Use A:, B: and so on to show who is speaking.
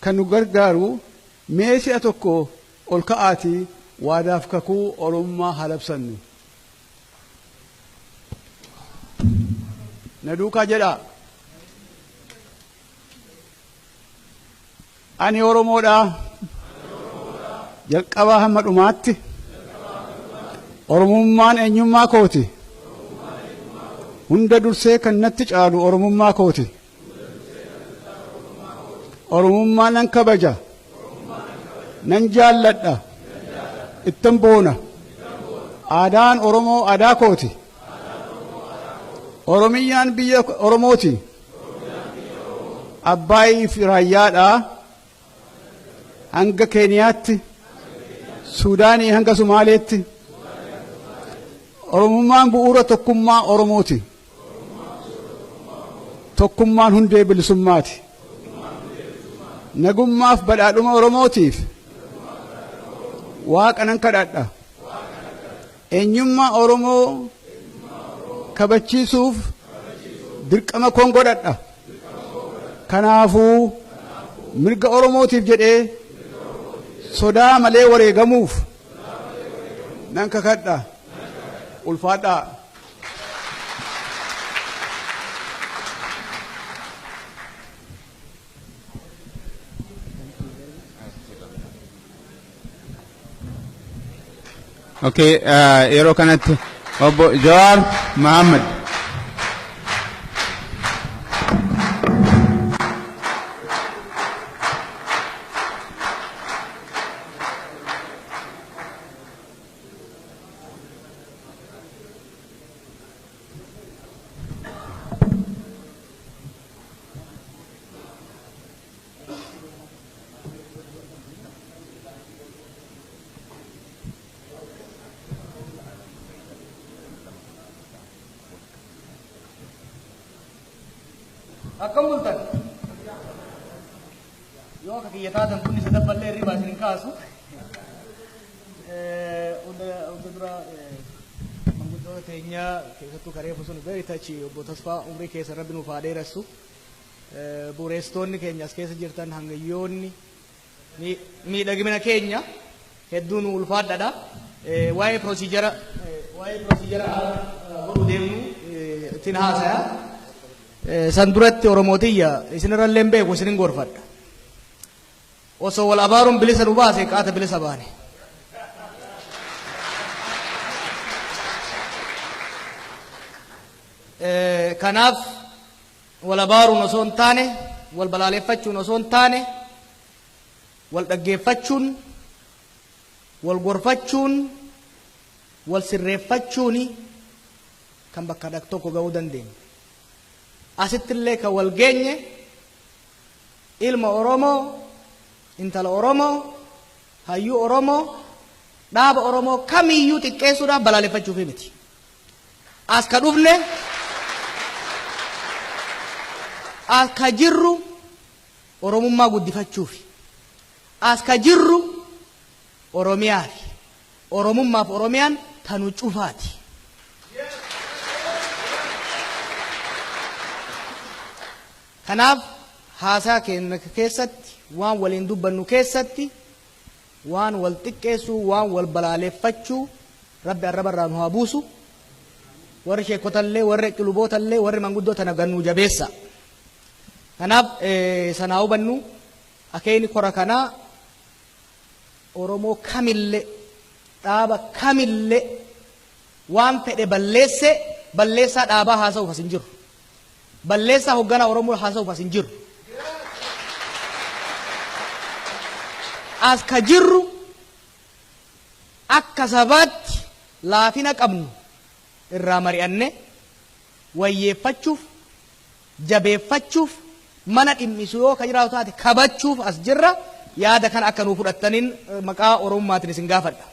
A: kan nu gargaaru mee si'a tokko ol ka'aatii waadaaf kakuu Oromummaa haa labsannu. Na duukaa jedhaa. Ani Oromoodha. Jalqabaa hamma dhumaatti. Oromummaan eenyummaa kooti. Hunda dursee kan natti caalu Oromummaa kooti. Oromummaa nan kabaja. Nan jaalladha. Ittan boona. Aadaan Oromoo aadaa kooti. Oromiyyaan biyya Oromooti. Abbaayii fi raayyaadhaa hanga Keeniyaatti, Suudaanii hanga Sumaaleetti. Oromummaan bu'uura tokkummaa Oromooti. Tokkummaan hundee bilisummaati. Nagummaaf badhaadhuma Oromootiif Waaqa nan kadhadha. Eenyummaa Oromoo kabachiisuuf dirqama koon godhadha. Kanaafuu mirga Oromootiif jedhee sodaa malee wareegamuuf nan kakadha. Ulfaadhaa.
B: Okay, yeroo kanatti obbo Jawaar Mohaammed.
C: Akkam bultan? Yoo akka kiyya taatan bunni sadaffallee hirribaa isin hin kaasu. Hunda dura manguddoota teenyaa keessattuu kareefu sun very touchy obbo Tasfaa umrii keessan rabbi nuuf haa dheeressu. Bu'uureessitoonni keenya as keessa jirtan hangayyoonni miidhagina keenya hedduu nu ulfaadhadha. Waa'ee procedure godhuu deemnu ittiin haasaya. San duratti Oromootiyya isinirrallee hin beeku isinin gorfadha. Osoo wal abaaruun bilisa nu baase qaata bilisa baane. Kanaaf wal abaaruun osoo hin taane, wal balaaleffachuun osoo hin taane, wal dhaggeeffachuun, wal gorfachuun, wal sirreeffachuuni kan bakka dhaq tokko ga'uu dandeenyu. Asitti illee kan wal geenye ilma Oromoo, intala Oromoo, hayyuu Oromoo, dhaaba Oromoo kamiyyuu xiqqeessuudhaaf balaaleffachuufi miti. As ka dhufne, as ka jirru Oromummaa guddifachuufi. As ka jirru Oromiyaafi. Oromummaaf Oromiyaan tanu cufaati. Kanaaf haasaa keenya keessatti, waan waliin dubbannu keessatti, waan wal xiqqeessuu, waan wal balaaleffachuu Rabbi arraba irraa nu haa buusu. Warri sheekotallee, warri qilubootallee, warri manguddoo tana gannuu jabeessa. Kanaaf sanaa hubannu akeekni kora kanaa Oromoo kamillee, dhaaba kamillee waan fedhe balleesse balleessaa dhaabaa haasa'uuf as hin jiru. Balleessaa hoogganaa Oromoo haasa'uuf as hin jiru. As ka jirru akka sabaatti laafina qabnu irraa mari'anne wayyeeffachuuf, jabeeffachuuf, mana dhimmisu yoo ka jiraatu taate kabachuuf as jirra. Yaada kana akka nuu fudhattaniin maqaa Oromummaatiin isin gaafadha.